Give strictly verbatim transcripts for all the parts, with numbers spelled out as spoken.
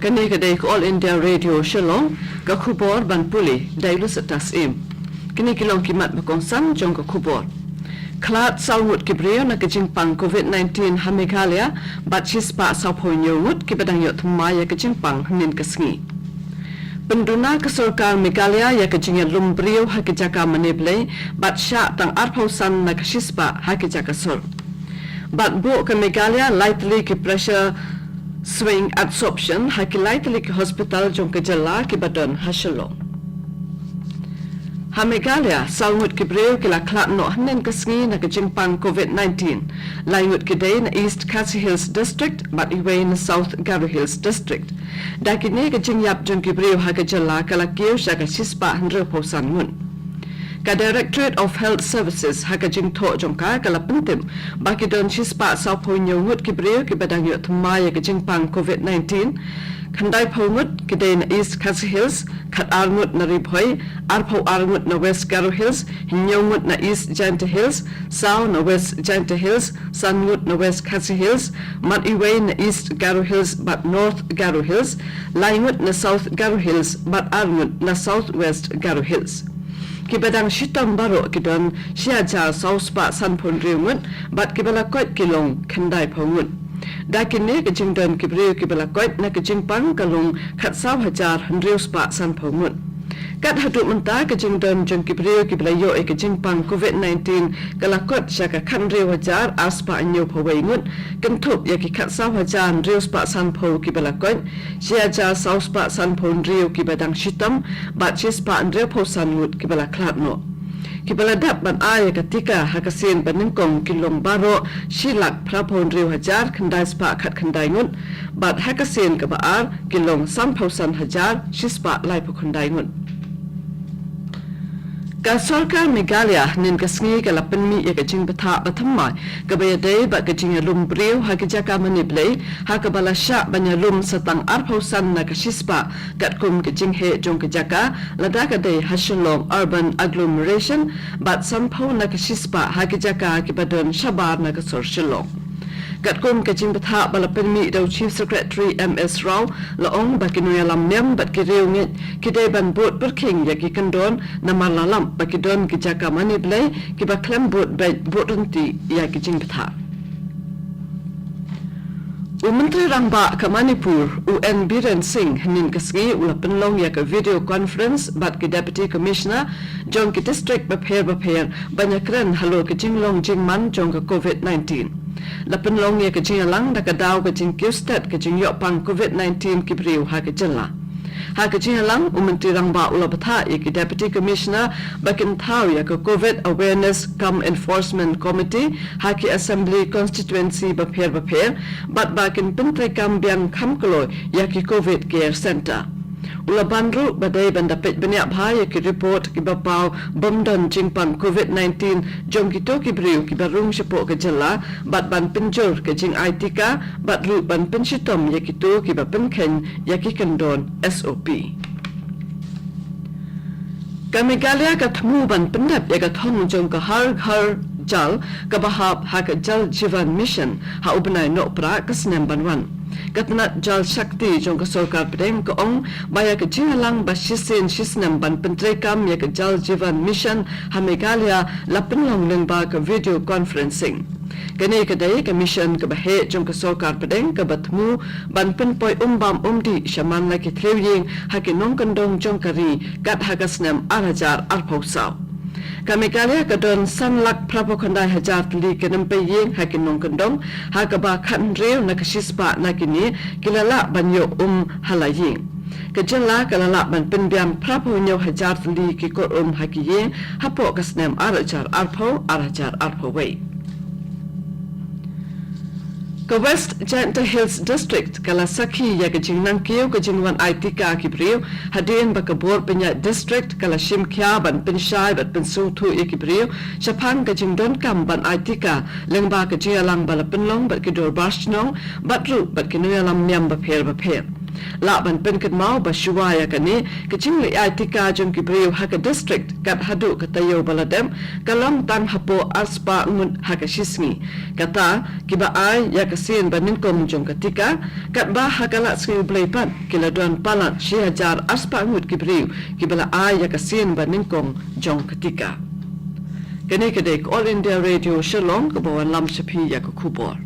Kane ka dei ka All India Radio Shillong, ka khubor ban pule da i Lusetas Im. Kine ki long ki mat ba kongsan jong ka khubor. Khlad saw ngut ki briew na ka jingpang covid nineteen ha Meghalaya, bad shispah sawphew hynñiew ngut kiba dang ïoh thymmai ïa ka jingpang hynnin ka sngi. Pynduna ka sorkar Meghalaya ïa ka jingïalum briew ha ki jaka mane blei, bad shah tang arphew san na ka shispah ha ki jaka sor. Bad buh ka Meghalaya lai tylli ki pressure swing adsorption ha ki lai tylli ki hospital jong ka jylla kiba don ha Shillong. Ha Meghalaya, saw ngut ki briew ki la khlad noh hynnin ka sngi na ka jingpang covid nineteen. Lai ngut ki dei na East Khasi Hills District, bad iwei na South Garo Hills District. Da kine, ka jingïap jong ki briew ha ka jylla ka la kiew sha ka shispah hynriewphew san ngut. Ka Directorate of Health Services ha ka jingthoh jong ka ka la pyntip ba ki don shispah sawphew hynñiew ngut ki briew kiba dang ïoh thymmai ïa ka jingpang covid nineteen. Khyndaiphew ngut ki dei na East Khasi Hills, khatar ngut na Ri Bhoi, arphew ar ngut na West Garo Hills, hynñiew ngut na East Jaintia Hills, saw na West Jaintia Hills, san ngut na West Khasi Hills, mat iwei na East Garo Hills bad North Garo Hills, lai ngut na South Garo Hills bad ar ngut na South West Garo Hills. Kiba dang shitom baroh ki don shi hajar saw spah sanphew hynriew ngut, bad kiba la koit ki long khyndaiphew ngut. Da kine, ka jingdon ki briew kiba la koit na ka jingpang ka long khatsaw hajar hynriew spah sanphew ngut. Kat haduh mynta, ka jingdon jong ki briew kiba la ïoh ïa ka jingpang covid nineteen ka la kot sha ka khathynriew hajar ar spah hynñiewphew wei ngut, kynthup ïa ki khatsaw hajar hynriew spah sanphew kiba la koit, shi hajar saw spah sanphew hynriew kiba dang shitom, bad shispah hynriewphew san ngut kiba la khlad noh. Kiba la dap ban ai ïa ka tika ha ka sien ba nyngkong ki long baroh shi lak phraphew hynriew hajar khyndai spah khatkhyndai ngut, bad ha ka sien kaba ar ki long sanphew san hajar shispah laiphew khyndai ngut. Ka sorkar Meghalaya hynnin ka sngi ka la pynmih ïa ka jingbthah bathymmai kaba ïadei bad ka jingïalum briew ha ki jaka mane blei, ha kaba la shah ban ïalum sa tang arphew san na ka shispah katkum ka jingheh jong ka jaka, lada ka dei ha Shillong Urban Agglomeration, bad sanphew na ka shispah ha ki jaka kiba don shabar na ka sor Shillong. Katkum ka jingbthah ba la pynmih da u Chief Secretary M S Rao, la ong ba ki nongïalam niam bad ki riewngeit ki dei ban bud pyrkhing ïa ki kyndon, namar la lap ba ki don ki jaka mane blei kiba khlem bud beit bud ryntih ïa ki jingbthah. U Myntri Rangbah ka Manipur, u N Biren Singh, hynnin ka sngi u la pynlong ïa ka video conference bad ki Deputy Commissioner jong ki district bapher bapher ban ïakren halor ka jinglong jingman jong ka covid nineteen. La pynlong ïa ka jingïalang da ka daw ka jingkiew stet ka jingïoh pang covid nineteen ki briew ha ka jylla. Ha ka jingïalang, u Myntri Rangbah u la bthah ïa ki Deputy Commissioner ba kin thaw ïa ka Covid Awareness cum Enforcement Committee ha ki Assembly Constituency bapher bapher, bad ba kin pyntreikam biang kham kloi ïa ki Covid Care Centre. U la ban ruh ba dei ban da peit bniah bha ïa ki report kiba paw bym don jingpang covid nineteen jong kito ki briew kiba rung shapoh ka jylla, bad ban pynjur ka jingai tika, bad ruh ban pynshitom ïa kito kiba pynkheiñ ïa ki kyndon S O P. Ka Meghalaya ka thmu ban pyndep ïa ka thong jong ka Har Ghar Jal kaba hap ha ka Jal Jeevan Mission ha u bnai Nohprah ka snem ban wan. Ka tnat Jal Shakti jong ka sorkar pdeng ka ong ba ïa ka jingïalang ba shisien shisnem ban pyntreikam ïa ka Jal Jeevan Mission ha Meghalaya la pynlong lyngba ka video conferencing. Kane ka dei ka mission kaba heh jong ka sorkar pdeng kaba thmu ban pynpoi um bam um dih sha man la ki thriew ïing ha ki nongkyndong jong ka ri kat ha ka snem ar hajar arphew saw. Ka Meghalaya ka don san lak phraphew khyndai hajar tylli ki rympei ïing ha ki nongkyndong, ha kaba khathynriew na ka shispah na kine ki la lah ban ïoh um ha la ïing. Ka jylla ka la lah ban pynbiang phraphew hynñiew hajar tylli ki kur um ha ki ïing hapoh ka snem ar hajar arphew, ar hajar arphew wei. Ka West Jaintia Hills District ka la sakhi ïa ka jingnangkiew ka jingwan ai tika ki briew, hadien ba ka bor pynïaid district ka la shim khia ban pynshai bad pynsngewthuh ïa ki briew shaphang ka jingdonkam ban ai tika, lyngba ka jingïalang ba la pynlong bad ki dorbar shnong, bad ruh bad ki nongïalam niam bapher bapher. Lah ban pynkynmaw ba shuwa ïa kane, ka jingleit ai tika jong ki briew ha ka district kat haduh ka taïew ba la dep ka long tang hapoh arspah ngut ha ka shisngi. Kata, kiba ai ïa ka sien ba nyngkong jong ka tika, katba ha ka lad sngi U Blei pat ki la don palat shi hajar arspah ngut ki briew kiba la ai ïa ka sien ba nyngkong jong ka tika. Kane ka dei ka All India Radio Shillong kaba wanlam sha phi ïa ka khubor.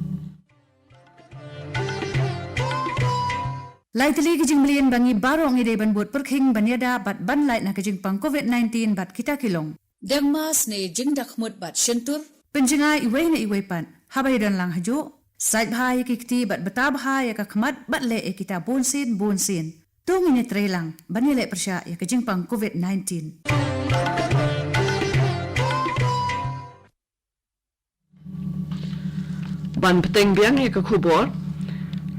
Lai tylli ki jingmlien ba ngi baroh ngi dei ban bud pyrkhing ban ïada bad ban lait na ka jingpang covid nineteen bad kita ki long: dengmas ne jingdakhmut bad shyntur, pynjngai iwei na iwei pat haba ïadon lang hajuh, sait bha ïa ki kti bad bta bha ïa ka khmat bad leh ïa kita bunsien bunsien. To ngin ïatreilang ban ïaleh pyrshah ïa ka jingpang covid nineteen. Ban bteng biang ïa ka khubor,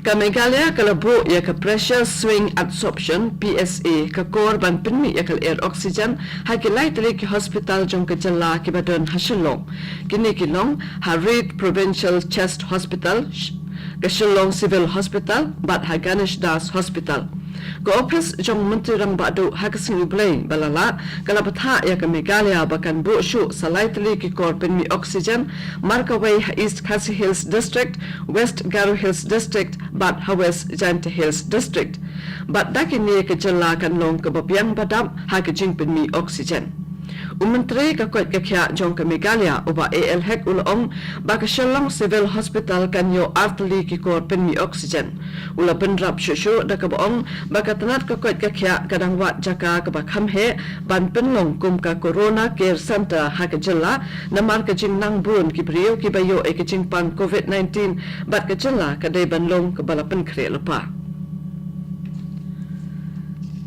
ka Meghalaya ka la buh ïa ka Pressure Swing Adsorption, P S A, ka kor ban pynmih ïa ka lyer oxygen ha ki lai tylli ki hospital jong ka jylla kiba don ha Shillong. Kine ki long ha Reid Provincial Chest Hospital, sh- ka Shillong Civil Hospital bad ha Ganesh Das Hospital. Ka ophis jong Myntri Rangbah Duh ha ka sngi U Blei ba la leit ka la bthah ïa ka Meghalaya ba kan buh shuh sa lai tylli ki kor pynmih oxygen, markawei ha East Khasi Hills District, West Garo Hills District bad ha West Jaintia Hills District. Bad da kine ka jylla kan long kaba biang ba dap ha ka jingpynmih oxygen. U Myntri ka koit ka khiah jong ka Meghalaya, u Bah A L Hek, u la ong ba ka Shillong Civil Hospital kan ïoh ar tylli ki kor pynmih oxygen. U la bynrap shuh shuh da kaba ong ba ka tnat ka koit ka khiah ka dang wad jaka kaba kham heh ban pynlong kum ka Corona Care Centre ha ka jylla, namar ka jingnang bun ki briew kiba ïoh ïa ka jingpang covid nineteen bad ka jylla ka dei ban long kaba la pynkhreh lypa.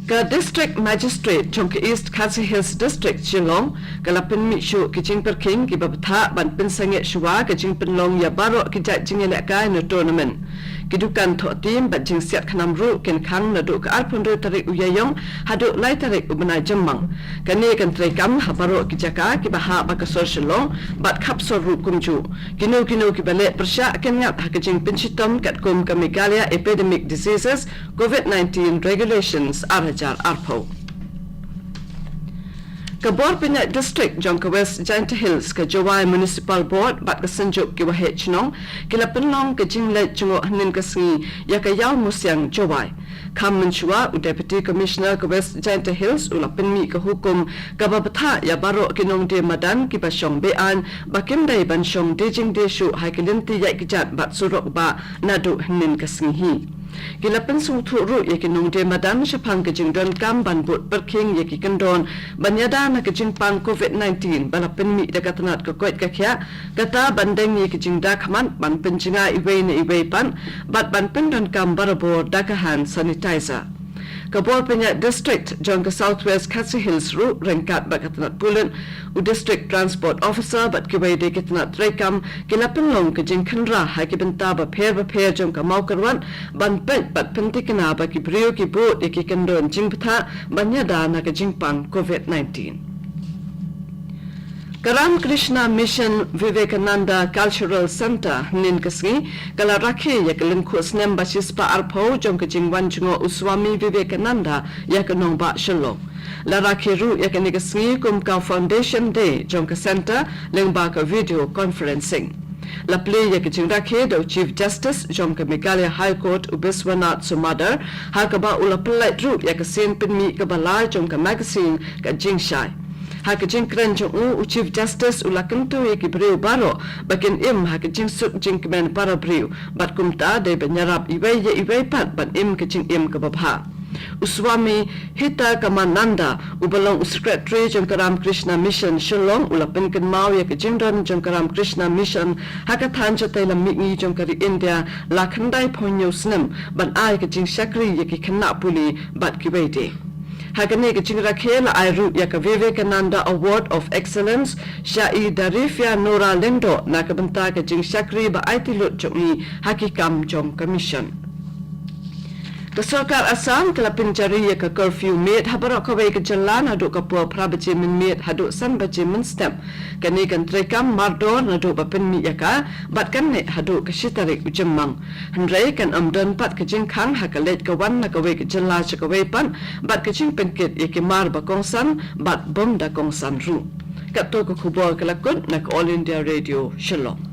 Ka District Magistrate jong ka East Khasi Hills District, Shillong, ka la pynmih shuh ki jingpyrkhing kiba bthah ban pynsangeh shuwa ka jingpynlong ïa baroh ki jait jingïalehkai na tournament. Ki dukan thoh tim bad jingsiat khnam ruh kin khang naduh ka arphew hynriew tarik u Ïaïong haduh lai tarik u bnai Jymmang. Kane kan treikam ha baroh ki jaka kiba hap ha ka sor Shillong bad khap sor ruh kumjuh. Kino kino kiba leh pyrshah kin ngat ha ka jingpynshitom katkum ka Meghalaya Epidemic Diseases covid nineteen Regulations ar hajar arphew. Ka bor pynïaid district jong ka West Jaintia Hills, ka Jowai Municipal Board bad ka Synjuk ki Waheh Chnong ki la pynlong ka jingleit jngoh hynnin ka sngi ïa ka Ïaw Musiang Jowai. Kham mynshuwa, u Deputy Commissioner ka West Jaintia Hills u la pynmih ka hukum kaba bthah ïa baroh ki nongdie madan kiba shong be-aiñ ba kim dei ban shong die jingdie shuh ha ki lynti ïaid kjat bad surok bah naduh hynnin ka sngi hi. Ki la pynsngewthuh ruh ïa ki nongdie madan shaphang ka jingdonkam ban bud pyrkhing ïa ki kyndon ban ïada na ka jingpang covid nineteen ba la pynmih da ka tnat ka koit ka khiah, kata ban deng ïa ki jingdakhmat, ban pynjngai iwei na iwei pat bad ban pyndonkam barabor da ka hand sanitizer. Ka bor pynïaid district jong ka South West Khasi Hills ruh ryngkat bad ka tnat pulit, u District Transport Officer bad kiwei de ki tnat treikam ki la pynlong ka jingkhynra ha ki bynta bapher bapher jong ka Mawkyrwat ban peit bad pynthikna ba ki briew ki bud ïa ki kyndon jingbthah ban ïada na ka jingpang covid nineteen. Ka Ramakrishna Mission Vivekananda Cultural Centre hynnin ka sngi ka la rakhe ïa ka lyngkhuh snem ba shispah arphew jong ka jingwan jngoh u Swami Vivekananda ïa ka nongbah Shillong. La rakhe ruh ïa kane ka sngi kum ka Foundation Day jong ka Centre lyngba ka video conferencing. La plie ïa ka jingrakhe da u Chief Justice jong ka Meghalaya High Court, u Biswanath Sumadar, ha kaba u la pyllait ruh ïa ka sien pynmih kaba lai jong ka magazine Ka Jingshai. Ha ka jingkren jong u, u Chief Justice u la kyntu ïa ki briew baroh ba kin im ha ka jingsuk jingkmen para briew bad kumta dei ban ïarap iwei ïa iwei pat ban im ka jingim kaba bha. U Swami Hitakammananda, uba long u Secretary jong ka Ramakrishna Mission Shillong, u la pynkynmaw ïa ka jingdon jong ka Ramakrishna Mission ha ka thaiñ shatei lam mihngi jong ka ri India la khyndai phew hynñiew snem ban ai ka jingshakri ïa ki khynnah pule bad kiwei de. Ha kane ka jingrakhe la ai ruh ïa ka Vivekananda Award of Excellence sha i Darifia Nora Lyngdoh na ka bynta ka jingshakri ba aiti lut jong i ha ki kam jong ka mission. Ka Sorkar Assam ka la pynjari ïa ka curfew miet ha baroh kawei ka jylla naduh ka por phra baje mynmiet haduh san baje mynstep. Kane kan treikam mardor naduh ba pynmih ïa ka bad kan neh haduh ka shi tarik u Jymmang. Hynrei kan ym don pat ka jingkhang ha ka leit ka wan na kawei ka jylla sha kawei pat bad ka jingpynkit ïa ki mar ba kongsan bad bym da kongsan ruh. Katto ka khubor ka la kut na ka All India Radio Shillong.